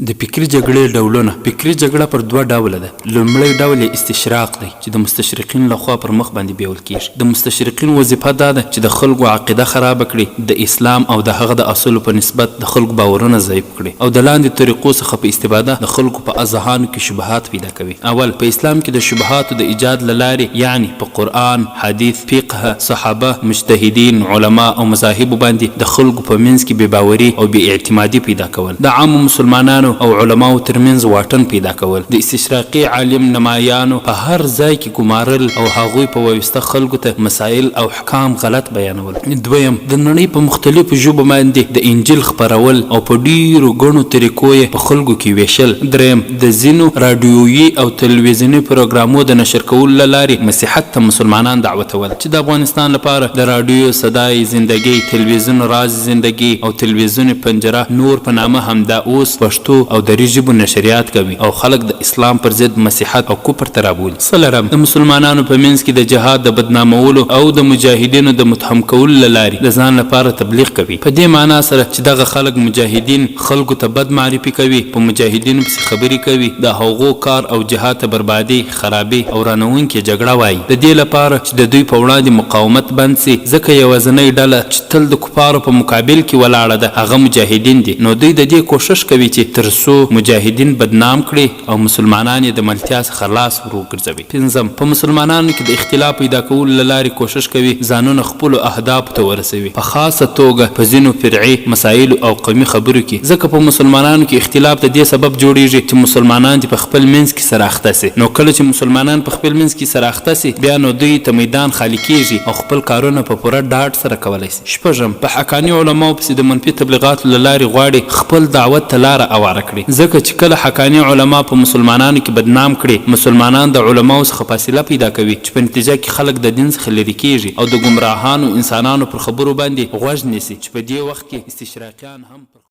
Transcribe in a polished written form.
د فکري جګړې ډولونه، فکري جګړه پر دوه ډوله ده، لومړی ډول یې استشراق دی چې د مستشرقینو له خوا پر مخ باندې بیول کیږي. د مستشرقینو وظیفه دا ده چې د خلکو عقیده خرابه کړي، د اسلام او د هغه د اصولو په نسبت د خلکو باورونه ضعیف کړي او د لاندې طریقو څخه په استفاده د خلکو په اذهانو کې شبهات پیدا کوي. اول، په اسلام کې د شبهاتو د ایجاد له لارې یعنې په قرآن، حدیث، فقه، صحابه، مجتهدین، علماء او مذاهبو باندې د خلکو په منځ کې بې باوري او بې اعتمادي پیدا کول، د عامو مسلمانانو او علماوو ترمنځ واټن پیدا کول، د استشراقي عالم نمایانو په هر ځای کې ګمارل او هغوی په واسطه خلکو ته مسایل او احکام غلط بیانول. دویم، د نړۍ په مختلفو ژبو باندې د انجیل خپرول او په ډیرو ګڼو طریقو یې په خلکو کې ویشل. دریم، د ځینو راډیویي او تلویزیوني پروګرامو د نشر کولو له لارې مسیحت ته مسلمانان دعوتول چې د افغانستان لپاره د راډیو صدای زندګی، تلویزیون راز زندګی او تلویزیون پنجره نور په نامه همدا اوس پښتو او دري ژبو نشریات کوي او خلک د اسلام پر ضد مسیحت او کفر ته رابولي. څلورم، د مسلمانانو په منځ کې د جهاد د بدنامولو او د مجاهدینو د متهم کولو له لارې د ځان لپاره تبلیغ کوي. په دې مانا سره چې دغه خلک مجاهدین خلکو ته بد معرفي کوي، په مجاهدینو پسې خبرې کوي، د هغو کار او جهاد ته بربادي، خرابي او ورانوونکې جګړه وايي، د دې لپاره چې د دوی په وړاندې مقاومت بند شي، ځکه یوازنۍ ډله چې تل د کفارو په مقابل کې ولاړه ده هغه مجاهدین دي، نو دوی د دې کوښښ کوي چې تر څو مجاهدین بدنام کړي او مسلمانان یې د ملتیا څخه لاس وروګرځوي. پنځم، په مسلمانانو کې د اختلاف پیدا کولو له لارې کوښښ کوي ځانونه خپلو اهدافو ته ورسوي، په خاصه توګه په ځینو فرعي مسایلو او قومي خبرو کې، ځکه په مسلمانانو کې اختلاف د دې سبب جوړیږي چې مسلمانان دې په خپل منځ کې سره اخته شي، نو کله چې مسلمانان په خپل منځ کې سره اخته شي بیا نو دوی ته میدان خالي کیږي او خپل کارونه په پوره ډاډ سره کولای شي. شپږم، په حقاني علماوو پسې د منفي تبلیغاتو له لارې غواړي خپل دعوت ته لاره اواره کړي، ځکه چې کله حقاني علما په مسلمانانو کې بدنام کړي، مسلمانان د علماوو څخه فاصله پیدا کوي چې په نتیجه کې خلک د دین څخه لرې کیږي او د ګمراهانو انسانانو پر خبرو باندې غوږ نیسي چې په دې وخت کې استشراقیان هم پر.